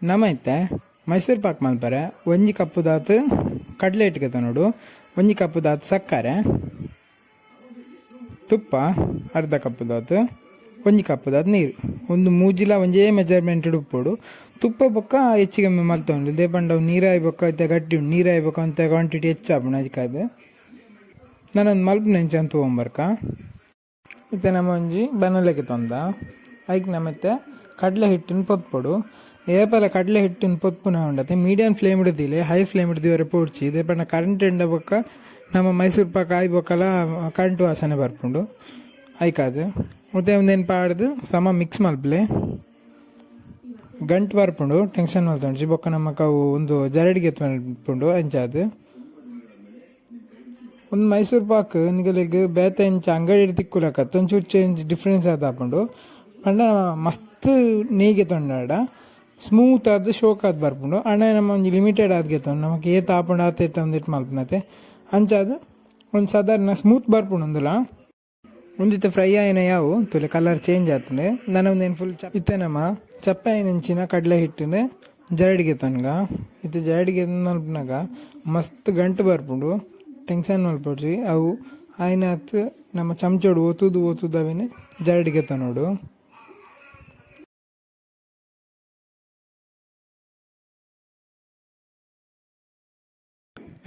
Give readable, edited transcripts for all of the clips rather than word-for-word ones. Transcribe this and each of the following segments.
ನಮ ಇತ್ತೆ ಮೈಸೂರು ಪಾಕ್ ಮಲ್ಪರೆ ಒಂಜಿ ಕಪ್ಪುದಾತ್ ಕಡಲೆ ಹಿಟ್ಟು ಗೆತೊನೊಡು, ಒಂಜಿ ಕಪ್ಪುದಾತ್ ಸಕ್ಕರೆ, ತುಪ್ಪ ಅರ್ಧ ಕಪ್ಪುದಾತ್, ಒಂಜಿ ಕಪ್ಪುದಾತ್ ನೀರು. ಒಂದು ಮೂಜಿಲ ಒಂಜೇ ಮೆಜರ್ಮೆಂಟ್ ಉಪ್ಪೊಡು. ತುಪ್ಪ ಬೊಕ್ಕ ಹೆಚ್ಚು ಕಮ್ಮಿ ಮಲ್ತೊಂಡು ದೇ ಪಂಡ ನೀರಾಯಿ ಬೊಕ್ಕ ಇತ್ತೆ ಗಟ್ಟಿ ಉಂಡು, ನೀರಾಯಿ ಬೊಕ್ಕ ಒಂತೆ ಕ್ವಾಂಟಿಟಿ ಹೆಚ್ಚಾಪುಂಡು. ಅಜ್ಕಾದ್ ನಾನೊಂದು ಮಲ್ಪುನ ಎಂಚ ಅಂತ ತೂವೊಂಬರ್ಕ. ಇತ್ತೆ ನಮ್ಮ ಒಂಜಿ ಬನಲೆಗೆ ತೊಂದ ಐಕ್ ನಮ್ಮ ಇತ್ತೆ ಕಡಲೆ ಹಿಟ್ಟನ್ನು ಪೊತ್ಪೊಡು. ಏಪಲ ಕಡಲೆ ಹಿಟ್ಟನ್ನು ಪೊತ್ಪುನ ಉಂಡತೆ ಮೀಡಿಯಂ ಫ್ಲೇಮ್ ಇಡ್ದಿಲೆ, ಹೈ ಫ್ಲೇಮ್ ಇಡ್ದಿವರೆ ಪೋಡ್ಚಿ. ಇದೇ ಪಂಡ ಕರೆಂಟ್ ಉಂಡ ಬೊಕ್ಕ ನಮ್ಮ ಮೈಸೂರು ಪಾಕ್ ಆಯಿ ಬೊಕ್ಕಲ ಕರೆಂಟ್ ವಾಸನೆ ಬರ್ಪುಂಡು. ಐಕಾದ್ ಮತ್ತೆ ಒಂದೇನು ಪಾಡ್ದು ಸಮ ಮಿಕ್ಸ್ ಮಲ್ಪಲೆ. ಗಂಟು ಬರ್ಪುಂಡು, ಟೆನ್ಷನ್ ಮಲ್ತೊಂಡ್ಚಿ. ಬೊಕ್ಕ ನಮಕ್ ಅವು ಒಂದು ಜರಡಿಗೆ ಮಲ್ಪುಂಡು. ಅಂಚಾದ್ ಒಂದು ಮೈಸೂರು ಪಾಕ್ ನಿಗಲಿಗ್ ಬೇತೆ ಇಂಚ ಅಂಗಡಿ ತಿಕ್ಕುಲಕತ್ತು ಒಂಚೂರು ಚೇಂಜ್ ಡಿಫ್ರೆನ್ಸ್ ಆದಾಪುಂಡು. ಪಂಡ ಮಸ್ತ್ ನೇಯ್ಗೆ ತೊಂಡಾಡ ಸ್ಮೂತ್ ಆದ್ ಶೋಕ್ ಆದ್ ಬರ್ಪುಂಡು. ಆಂಡ ನಮ್ಮ ಒಂಜಿ ಲಿಮಿಟೆಡ್ ಆದ್ ಗೆತೊಂಡು ನಮಕ್ ಏತ್ ಆಪುಂಡು ಆತ್ ಏತ್ ಒಂದಿಟ್ಟು ಮಲ್ಪುನತೆ. ಅಂಚಾದ್ ಒಂಜಿ ಸಾಧಾರಣ ಸ್ಮೂತ್ ಬರ್ಪುಂಡು. ಉಂದುಲ ಒಂದಿತ್ತೆ ಫ್ರೈ ಆಯಿನ ಯಾವು ತೂಲೆ, ಕಲರ್ ಚೇಂಜ್ ಆತುಂಡು. ನನ ಉಂದೆನ್ ಫುಲ್ ಇತ್ತೆ ನಮ ಚಪ್ಪೆ ಆಯಿನಂಚಿನ ಕಡಲೆ ಹಿಟ್ಟುನು ಜರಡಿಗೆ ತನ್ಗ. ಇತ್ತೆ ಜರಡಿಗೆ ಮಲ್ಪುನಗ ಮಸ್ತ್ ಗಂಟು ಬರ್ಪುಂಡು, ಟೆನ್ಷನ್ ಮಲ್ಪೊಡ್ಚಿ. ಅವು ಆಯಿನಾತ್ ನಮ್ಮ ಚಮಚೊಡು ಒತ್ತುದು ಒತ್ತುದು ಅವೆನ್ ಜರಡಿಗೆ ತನೊಡು.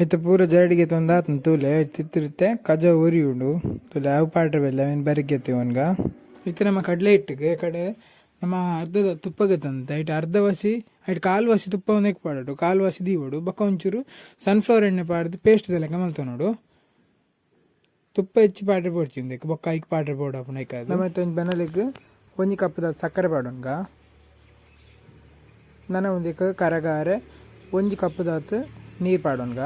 ಇತ್ತೆ ಪೂರ ಜರಡಿಗೆ ತೊಂದಾತುಂಡು ತೂಲೆ. ತಿತ್ತಿರುತ್ತೆ ಕಜ ಒರಿಯುಂಡು ತೂಲೆ. ಅವು ಪಾಡ್ರೆ ಬಲ್ಲೆ ಅವೆನ್ ಬರಿಗೆತ್ತೆ ಒನ್ಗ. ಇತ್ತೆ ನಮ್ಮ ಕಡಲೆ ಹಿಟ್ಟಿಗೆ ಕಡೆ ನಮ್ಮ ಅರ್ಧದ ತುಪ್ಪ ಗೆತ್ತಂತೆ. ಐಟ್ ಅರ್ಧ ವಸಿ ಐಟ್ ಕಾಲು ವಸಿ ತುಪ್ಪ ಒಂದಕ್ಕೆ ಪಾಡೋಡು, ಕಾಲು ವಸಿ ದೀವೊಡು. ಬೊಕ್ಕ ಒಂಚೂರು ಸನ್ಫ್ಲವರ್ ಎಣ್ಣೆ ಪಾಡ್ದು ಪೇಸ್ಟ್ ಲೆಕ್ಕ ಮಲ್ತೊನೊಡು. ತುಪ್ಪ ಹೆಚ್ಚು ಪಾಡ್ರೆ ಪೋಡ್ಚಿ ಉಂದೆಕ್, ಬೊಕ್ಕ ಐಕ್ ಪಾಡ್ರೆ ಬೋಡಾಪುಂಡು. ಐಕಾದ್ ನಮ್ಮ ಒಂಜಿ ಬೆನಲಿಗ್ ಒಂಜಿ ಕಪ್ಪುದ ಸಕ್ಕರೆ ಪಾಡೊನ್ಗ. ನನ ಒಂದೆಕ್ ಕರಗಾರೆ ಒಂಜಿ ಕಪ್ಪುದಾತ್ ನೀರು ಪಾಡೊನ್ಗ.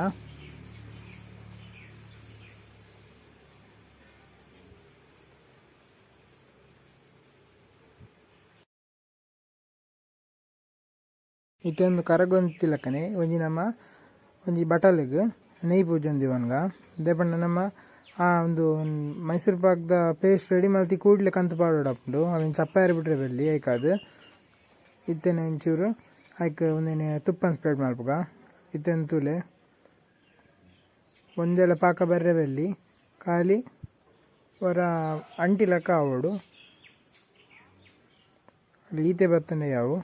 ಇತ್ತೆ ಒಂದು ಕರಗೊಂತಿಲಕ್ಕನೆ ಒಂಜಿ ನಮ್ಮ ಒಂಜಿ ಬಟಲಿಗ್ ನೆಯ್ ಪೂಜೊಂದಿವನ್ಗ. ದಾಯೆ ಪಂಡ ನಮ್ಮ ಆ ಒಂದು ಮೈಸೂರು ಪಾಕ್ದ ಪೇಸ್ಟ್ ರೆಡಿ ಮಲ್ತಿ ಕೂಡ್ಲೆ ಕಂತು ಪಾಡೊಡಾಪುಂಡು. ಅವೆನ್ ಚಪ್ಪಾಯರೆ ಬಿಟ್ರೆ ಬಲ್ಲಿ. ಐಕಾದ್ ಇತ್ತೆನೆ ಒಂಚೂರು ಐಕ್ ಒಂದೆನೆ ತುಪ್ಪನ್ ಸ್ಪ್ರೆಡ್ ಮಲ್ಪುಗ. ಇತ್ತೆನ್ ತೂಲೆ, ಒಂಜೆಲ ಪಾಕ ಬರ್ರೆ ಬಲ್ಲಿ, ಖಾಲಿ ಒರ ಅಂಟಿಲಕ್ಕ ಆವೊಡು. ಅಲ್ಲಿ ಈತೆ ಬತ್ತಂಡ ಯಾವು.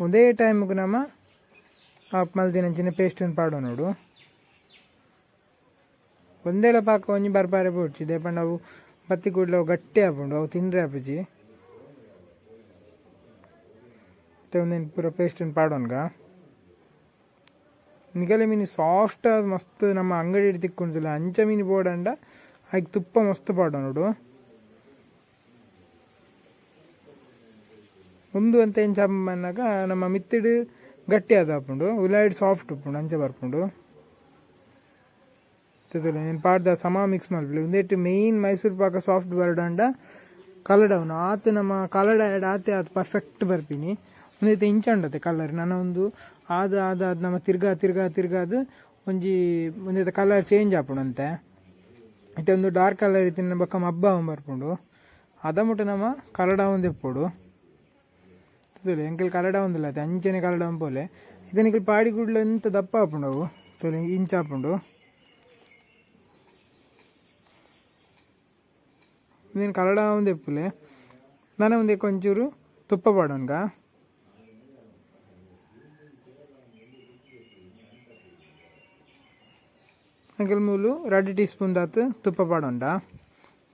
ಒಂದೇ ಟೈಮ್ಗೆ ನಮ್ಮ ಆಪ್ ಮಲ್ದಿನಂಚಿನ ಪೇಸ್ಟನ್ನು ಪಾಡೊನೊಡು. ಒಂದೇಳ ಪಾಕ ಒಂಜಿ ಬರ್ಪಾರೆ ಬೋಡ್ಚಿ. ದಾಯೆ ಪಂಡ ಅವು ಬತ್ತಿ ಕೂಡ್ಲೆ ಅವು ಗಟ್ಟಿ ಆಪುಂಡು, ಅವು ತಿಂಡ್ರೆ ಆಪುಜಿ. ಇತ್ತೆ ಒಂದೆನ್ ಪೂರ ಪೇಸ್ಟನ್ನು ಪಾಡೊನ್ಗ. ನಿಗಲೆ ಮೀನು ಸಾಫ್ಟ್ ಆದ್ ಮಸ್ತ್ ನಮ್ಮ ಅಂಗಡಿ ತಿಕ್ಕುಂಡುಲ್ಲ ಅಂಚ ಮೀನು ಬೋಡಂಡ ಐಕ್ ತುಪ್ಪ ಮಸ್ತ್ ಪಾಡೊನೊಡು. ಉಂದು ಅಂತ ಎಂಚ ಪನ್ನಗ ನಮ್ಮ ಮಿತ್ತುಡು ಗಟ್ಟಿ ಆದಾಪುಂಡು, ಉಲಾಯಿಡ್ ಸಾಫ್ಟ್ ಉಪ್ಪುಂಡು, ಅಂಚ ಬರ್ಪುಂಡು. ಏನ್ ಪಾಡ್ದ ಸಮ ಮಿಕ್ಸ್ ಮಲ್ಪುಲೆ. ಉಂದೆಟ್ ಮೇನ್ ಮೈಸೂರು ಪಾಕ ಸಾಫ್ಟ್ ಬರಡಂಡ ಕಲಡವನು ಆತ್ ನಮ್ಮ ಕಲಡ ಆತೆ ಆತ್ ಪರ್ಫೆಕ್ಟ್ ಬರ್ಪಿನಿ. ಉಂದೆತ ಇಂಚ ಉಂಡತೆ ಕಲರ್. ನನ ಒಂದು ಆದ್ ಆದ್ ಆದ್ ನಮ್ಮ ತಿರ್ಗಾ ತಿರ್ಗಾ ತಿರ್ಗಾದ್ ಒಂಜಿ ಉಂದೆತ ಕಲರ್ ಚೇಂಜ್ ಆಪುಂಡು ಅಂತೆ. ಇತ್ತೆ ಒಂದು ಡಾರ್ಕ್ ಕಲರ್ ಇತ್ತಿನ ಬೊಕ್ಕ ಮಬ್ಬ ಬರ್ಪುಂಡು. ಅದ ಮುಟ್ಟ ನಮ್ಮ ಕಲಡ ಇಪ್ಪೊಡು. ತೂಲೆ, ಎಂಕಲ್ ಕಲಡ ಒಂದಿಲ್ಲ ಅಂಚನೆ ಕಲಡ ಪೋಲೆ. ಇತ್ತೆ ನಿಕಲ್ ಪಾಡಿ ಕೂಡ್ಲೆ ಎಂತ ದಪ್ಪ ಆಪುಂಡು ಅವು. ತೂಲೆ, ಇಂಚ ಆಪುಂಡು. ಉಂದೆನ್ ಕಲಡ ಇಪ್ಪುಲೆ. ನನ ಉಂದೆಕ್ ಒಂಚೂರು ತುಪ್ಪ ಪಾಡೊನ್ಗ. ಎಂಕಲ್ ಮೂಲು 2 ಟೀ ಸ್ಪೂನ್ ದಾತ್ ತುಪ್ಪ ಪಾಡೊಂಡ.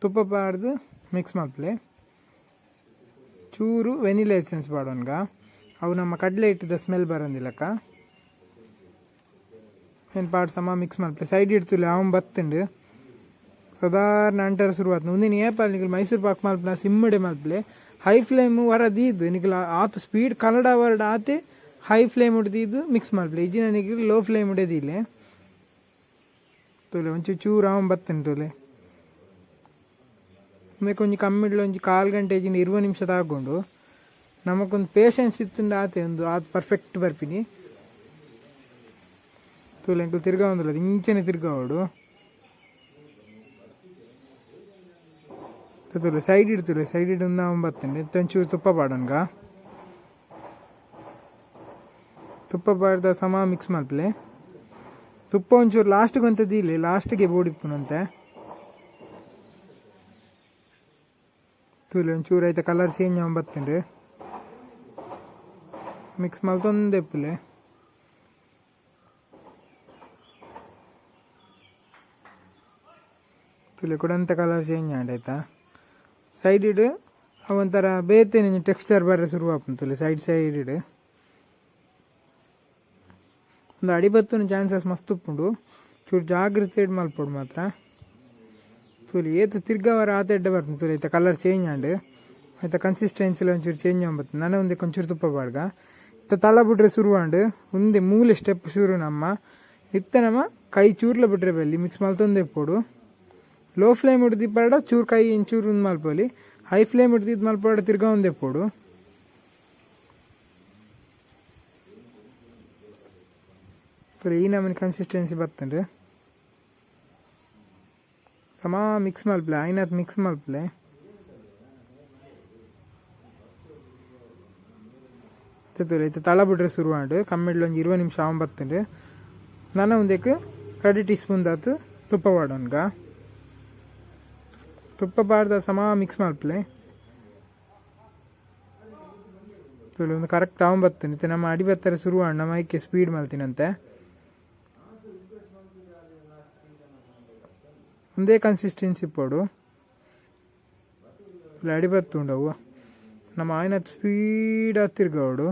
ತುಪ್ಪ ಪಾಡ್ದು ಮಿಕ್ಸ್ ಮಲ್ಪುಲೆ. ಚೂರು ವೆನಿಲಾ ಎಸೆನ್ಸ್ ಪಾಡೊನ್ಗ. ಅವು ನಮ್ಮ ಕಡಲೆ ಹಿಟ್ಟದ ಸ್ಮೆಲ್ ಬರಂದಿಲಕ್ಕ. ಏನ್ ಪಾಡ್ ಸಮ ಮಿಕ್ಸ್ ಮಲ್ಪುಲೆ. ಸೈಡ್ ಇಡ್ತುಲೆ ಅವನ್ ಬತ್ತುಂಡು ಸಾಧಾರಣ ಅಂಟರ ಶುರುವಾತ್. ಉಂದೆನ್ ಏಪಲ್ ನಿಕಲ್ ಮೈಸೂರು ಪಾಕ್ ಮಲ್ಪುನ ಸಿಮ್ಮಡೆ ಮಲ್ಪುಲೆ. ಹೈ ಫ್ಲೇಮ್ ವರ ದೀದ್ ನಿಕಲ್ ಆತ್ ಸ್ಪೀಡ್ ಕನ್ನಡ ವರ್ಡ್ ಆತೆ ಹೈ ಫ್ಲೇಮ್ ದೀದ್ ಮಿಕ್ಸ್ ಮಲ್ಪುಲೆ. ಇಜ್ಜಿನ ನಿಕಲ್ ಲೋ ಫ್ಲೇಮ್ ದೀಲೆ. ತೂಲೆ, ಒಂಚೂರು ಚೂರು ಅವನ್ ಬತ್ತುಂಡು ತೂಲೆ. ಉಂದೆಕ್ ಒಂಜಿ ಕಮ್ಮಿಡ್ಲ ಒಂಜಿ ಕಾಲು ಗಂಟೆ ಇಜ್ಜಿಂಡ 20 ನಿಮಿಷ ತಾಗೊಂಡು. ನಮಕೊಂದು ಪೇಷನ್ಸ್ ಇತ್ತುಂಡ ಆತೆ ಒಂದು ಆತ್ ಪರ್ಫೆಕ್ಟ್ ಬರ್ಪಿನಿ. ತೂಲೆ, ಎಂಕುಲು ತಿರ್ಗಾವೊಂದುಲ್ಲ, ಇಂಚನೆ ತಿರ್ಗಾವೊಡು. ತೂಲೆ, ಸೈಡ್ ಇಡ್ತುಲೆ, ಸೈಡ್ ಇಡು ಅವನ್ ಬತ್ತುಂಡು. ಇತ್ತೆ ಒಂಚೂರು ತುಪ್ಪ ಪಾಡೊನ್ಗ. ತುಪ್ಪ ಪಾಡ್ದ ಸಮ ಮಿಕ್ಸ್ ಮಲ್ಪಲೆ. ತುಪ್ಪ ಒಂಚೂರು ಲಾಸ್ಟ್ಗೆ ಒಂತೆ ದೀಲೆ, ಲಾಸ್ಟ್ಗೆ ಬೋಡಿಪ್ಪುನಂತೆ. ತೂಲೆ, ಒಂಚೂರು ಐತ ಕಲರ್ ಚೇಂಜ್ ಆವೊಂದು ಬತ್ತುಂಡು. ಮಿಕ್ಸ್ ಮಲ್ತೊಂದೆ ಇಪ್ಪುಲೆ. ತೂಲೆ, ಕುಡಂತ ಕಲರ್ ಚೇಂಜ್ ಆಂಡ್ ಆಯ್ತಾ. ಸೈಡ್ ಅವೊಂಥರ ಬೇತೆ ಟೆಕ್ಸ್ಚರ್ ಬರ್ರೆ ಶುರು ಆಪುಂಡು. ತೂಲೆ, ಸೈಡ್ ಸೈಡ್ ಒಂದು ಅಡಿ ಬತ್ತುನ ಚಾನ್ಸಸ್ ಮಸ್ತ್ ಉಪ್ಪುಂಡು. ಚೂರು ಜಾಗ್ರತೆ ಮಲ್ಪೊಡು ಮಾತ್ರ. ತೂಲಿ, ಏತ್ ತಿರ್ಗವರ ಆತ ಎಡ್ಡೆ ಬರ್ಪುಂಡು. ತೂಲೆ, ಐತ ಕಲರ್ ಚೇಂಜ್ ಆಂಡ್. ಐತ ಕನ್ಸಿಸ್ಟೆನ್ಸಿಲ ಒಂಚೂರು ಚೇಂಜ್ ಆಂಬತ್ತು. ನನ ಒಂದಕ್ಕೆ ಒಂಚೂರು ತುಪ್ಪ ಪಾಡ್ಗ. ಇತ್ತ ತಳ ಬಿಟ್ರೆ ಶುರು ಆಂಡ್. ಉಂದೆ ಮೂಲೆ ಸ್ಟೆಪ್ ಶುರು ನಮ್ಮ. ಇತ್ತೆ ನಮ್ಮ ಕೈ ಚೂರ್ಲ ಬಿಟ್ರೆ ಬಲ್ಲಿ, ಮಿಕ್ಸ್ ಮಲ್ತೊಂದೆ ಇಪ್ಪೊಡು. ಲೋ ಫ್ಲೇಮ್ ಹಿಡ್ದಿಪ್ಪರಡ ಚೂರು ಕೈ ಇಂಚೂರು ಉಂದು ಮಲ್ಪೊಲಿ. ಹೈ ಫ್ಲೇಮ್ ಹಿಡ್ದಿದ್ದು ಮಲ್ಪಡ ತಿರ್ಗಾ ಒಂದೇ ಪೋಡು. ಈ ನಮೂನಿ ಕನ್ಸಿಸ್ಟೆನ್ಸಿ ಬತ್ತುಂಡು. ಸಮ ಮಿಕ್ಸ್ ಮಲ್ಪಲೆ, ಆಯ್ನಾತ್ ಮಿಕ್ಸ್ ಮಲ್ಪಲೆ. ಇತ್ತೆ ತಳ ಬಿಟ್ರೆ ಶುರು ಆಂಡ್. ಕಮ್ಮಿಡ್ಲ ಒಂಜಿ 20 ನಿಮಿಷ ಆವೊಂದು ಬತ್ತುಂಡು. ನನ ಒಂದಕ್ಕೆ 2 ಟೀ ಸ್ಪೂನ್ ದಾತ್ ತುಪ್ಪ ಪಾಡೊನ್ಗ. ತುಪ್ಪ ಪಾಡ್ದ ಸಮ ಮಿಕ್ಸ್ ಮಲ್ಪಲೆ. ತುಳು, ಒಂದು ಕರೆಕ್ಟ್ ಆವೊಂದು ಬತ್ತುಂಡು. ಇತ್ತೆ ನಮ್ಮ ಅಡಿ ಬತ್ತಾರೆ ಶುರು ಆಂಡ್. ನಮ್ಮ ಐಕೆ ಸ್ಪೀಡ್ ಮಲ್ತಿನಂತೆ. ಒಂದೇ ಕನ್ಸಿಸ್ಟೆನ್ಸಿ ಪೋಡು. ಅಡಿ ಬತ್ತುಂಡವು. ನಮ್ಮ ಆಯ್ನ ಸ್ಪೀಡ್ ತಿರ್ಗವಡು.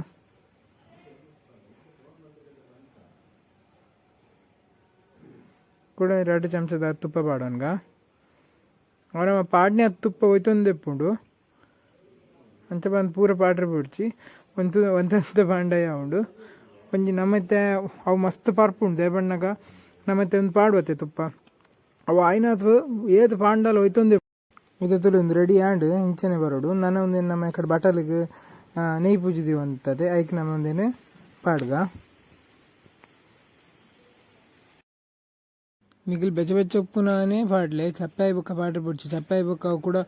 ಕೂಡ 2 ಚಮಚದ ತುಪ್ಪ ಪಾಡೋನ್ಗ. ಅವ ನಮ್ಮ ಪಾಡ್ನೆ ತುಪ್ಪ ಒಯ್ತೊಂದೆಪ್ಪುಂಡು. ಅಂಚ ಬಂದು ಪೂರ ಪಾಡ್ರೆ ಬಿಡ್ಚಿ. ಒಂತು ಒಂತೆಂತ ಬಾಂಡಯ್ಯ ಉಂಡು. ಒಂಜಿ ನಮ್ಮತ್ತೆ ಅವು ಮಸ್ತ್ ಪರ್ಪುಂಡು. ದೇಬಣ್ಣಗ ನಮ್ಮತ್ತೆ ಒಂದು ಪಾಡುವತ್ತೆ ತುಪ್ಪ. ಅವು ಆಯ್ನಾತ್ ಏತ್ ಪಾಂಡಲ ಒಯ್ತೊಂದೆ. ಇದು ಒಂದು ರೆಡಿ ಆಂಡ್. ಇಂಚನೆ ಬರೋಡು. ನನ ಒಂದೇನು ನಮ್ಮ ಕಡೆ ಬಟಲಿಗೆ ನೆಯ್ ಪೂಜಿದೀವಿ ಅಂತದೆ. ಐಕ್ ನಮ್ಮ ಒಂದೇನು ಪಾಡ್ಗ. ನಿಗಲ್ ಬೆಚ್ಚ ಬೆಚ್ಚ ಉಪ್ಪುನಾನೆ ಪಾಡ್ಲೆ. ಚಪ್ಪಾಯಿ ಬೊಕ್ಕ ಪಾಡ್ರೆ ಬೊಡ್ಚಿ. ಚಪ್ಪಾಯಿ ಬೊಕ್ಕ ಅವು ಕೂಡ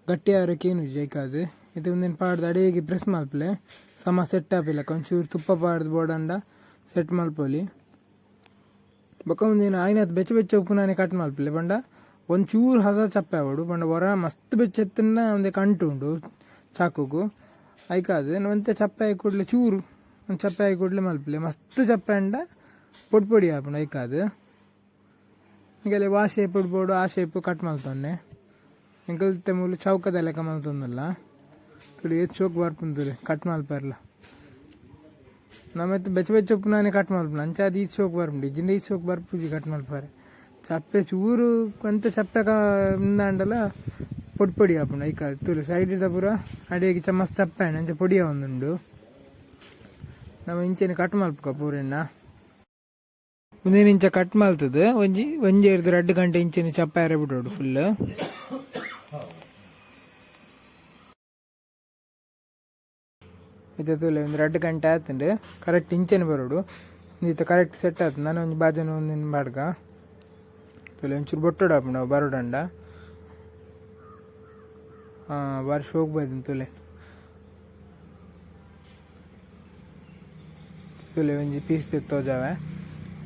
ಗಟ್ಟಿ ಆರಕ್ಕೆ ಜೈಕಾದು. ಇದು ಒಂದೇನು ಪಾಡ್ದು ಅಡಿಗೆ ಪ್ರೆಸ್ ಮಲ್ಪಲೆ. ಸಮ ಸೆಟ್ ಆಪಿಲಕ ಒಂಚೂರು ತುಪ್ಪ ಪಾಡ್ದು ಬೋಡಂಡ ಸೆಟ್ ಮಲ್ಪೊಲಿ. ಬೊಕ್ಕ ಒಂದೇನು ಆಯ್ನಾತ್ ಬೆಚ್ಚ ಬೆಚ್ಚ ಉಪ್ಪುನಾನೆ ಕಟ್ ಮಲ್ಪಲೆ. ಪಂಡ ಒಂಚೂರು ಹದ ಚಪ್ಪೆ ಆವೊಡು. ಪಂಡ ಹೊರ ಮಸ್ತ್ ಬೆಚ್ಚ ಎತ್ತುಂಡ ಒಂದೇ ಕಂಟು ಉಂಡು ಚಾಕುಗು. ಐಕಾದ್ ಒಂತೆ ಚಪ್ಪೆ ಆಯಿ ಕೂಡ್ಲೆ, ಚೂರು ಒಂದು ಚಪ್ಪೆ ಆಯಿ ಕೂಡ್ಲೆ ಮಲ್ಪಲೆ. ಮಸ್ತ್ ಚಪ್ಪೆ ಅಂಡ ಪೊಡಿ ಪೊಡಿ ಆಪುಂಡು. ಐಕಾದ್ ನಿಗಲೆ ವಾ ಶೇಪ್ ಬೋಡು ಆ ಶೇಪ್ ಕಟ್ ಮಲ್ತೊನ್ನೆ. ಎಂಕಲ್ ಮೂಲು ಚೌಕದ ಲೆಕ್ಕ ಮಲ್ತೊಂದುಲ್ಲ. ತುಳಿ, ಏತ್ ಚೋಕ್ ಬರ್ಪುಂಡು ತುಳಿ ಕಟ್ ಮಲ್ಪೆರ್ಲ. ನಮ್ಮತ್ತೆ ಬೆಚ್ಚ ಬೆಚ್ಚ ಉಪ್ಪುನಾನೆ ಕಟ್ ಮಲ್ಪುನು. ಅಂಚ ಅದು ಈತ್ ಶೋಕ್ ಬರ್ಪುಂಡು. ಇಜ್ಜಿಂಡ ಈತ್ ಶೋಕ್ ಬರ್ಪುಜಿ ಕಟ್ ಮಲ್ಪರೆ. ಚಪ್ಪೆ ಚೂರು ಒಂತೆ ಚಪ್ಪೆ ಉಂದಾಂಡಲ ಪೊಡಿ ಪೊಡಿ ಆಪುಂಡು. ಐಕ ತೂಲೆ, ಸೈಡ್ ಪೂರ ಅಡಿಗೆ ಚಮಸ್ ಚಪ್ಪೆ ಅಂಚ ಪೊಡಿ ಆವೊಂದುಂಡು. ನಮ ಇಂಚೆನೆ ಕಟ್ ಮಲ್ಪುಕ ಪೂರೆನ್ನ. ಉಂದೇನು ಇಂಚ ಕಟ್ ಮಲ್ತದ ಒಂಜಿ ಒಂಜಿ 2 ಗಂಟೆ ಇಂಚೆನೆ ಚಪ್ಪೆ ಆರೆ ಬಿಡೋಡು ಫುಲ್. ಇತ್ತೆ ತೂಲೆ, ಒಂದು 2 ಗಂಟೆ ಆತುಂಡು. ಕರೆಕ್ಟ್ ಇಂಚೆನೆ ಬರೋಡು. ಇತ್ತೆ ಕರೆಕ್ಟ್ ಸೆಟ್ ಆತು. ನಾನು ಒಂಜಿ ಬಾಜನ ಒಂದಿನ ಬಾಡ್ಗ. ತೂಲೆ, ಒಂಚೂರು ಬೊಟ್ಟೊಡು ಆಪುಂಡು ಅವು ಬರೋಡಂಡ. ಬಾರಿ ಶೋಕ್ ಬೈದಿನ. ತೂಲೆ ತೂಲೆ, ಒಂಜಿ ಪೀಸ್ ತೋಜಾವೆ.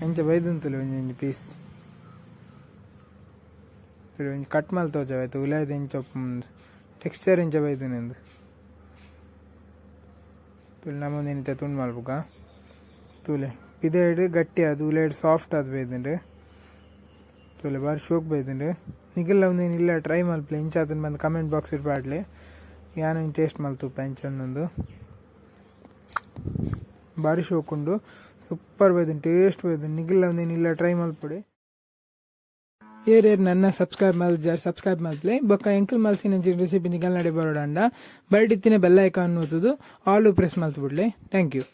ಎಂಚ ಬೈದನ್ ತೂಲೆ. ಒಂಜಿ ಒಂಜಿ ಪೀಸ್ ತೂಲೆ. ಒಂಜಿ ಕಟ್ ಮಲ್ತ್ ತೋಜಾವೆ. ಉಲಾಯ್ದ ಎಂಚ ಟೆಕ್ಸ್ಚರ್ ಎಂಚ ಬೈದಿನಿಂದ್ ತೂಲೆ. ನಮ ಒಂದೇನಿತ ತುಂಡು ಮಲ್ಪುಗ. ತೂಲೆ, ಪಿದಯ್ಡ್ ಗಟ್ಟಿ ಆದ್ ಉಲೈಡ್ ಸಾಫ್ಟ್ ಆದ್ ಬೈದುಂಡು. ತೂಲೆ, ಬಾರಿ ಶೋಕ್ ಬೈದುಂಡು. ನಿಗಲ್ಲ ಒಂದೇನು ಇಲ್ಲ ಟ್ರೈ ಮಲ್ಪಲೆ. ಇಂಚ ಆತುಂಡು ಬಂದು ಕಮೆಂಟ್ ಬಾಕ್ಸ್ ಪಾಡ್ಲೆ. ಯಾನ್ ಒಂಜಿ ಟೇಸ್ಟ್ ಮಲ್ತುಪ್ಪೆ ಎಂಚ ಉಂಡು. ಬಾರಿ ಶೋಕ್ ಉಂಡು. Super ಬೈದುಂಡು, taste ಬೈದುಂಡು. ನಿಗಲ್ಲ ಒಂದೇನು ಇಲ್ಲ ಟ್ರೈ ಮಲ್ಪೊಡೆ. ಏರ್ ಏರ್ ನನ್ನ ಸಬ್ಸ್ಕ್ರೈಬ್ ಮಲ್ಜಾರ್, ಸಬ್ಸ್ಕ್ರೈಬ್ ಮಲ್ಪಲೆ. ಬೊಕ್ಕ ಎಂಕಲ್ ಮಲ್ತಿನ ರೆಸಿಪಿ ನಿಗಲ್ ನಡೆ ಬರೋಡಂಡ ಬರ್ಡಿತ್ತಿನ ಬೆಲ್ ಐಕಾನ್ ಒತ್ತುದು ಆಲ್ ಪ್ರೆಸ್ ಮಲ್ತ್ ಬಿಡ್ಲೆ. Thank you.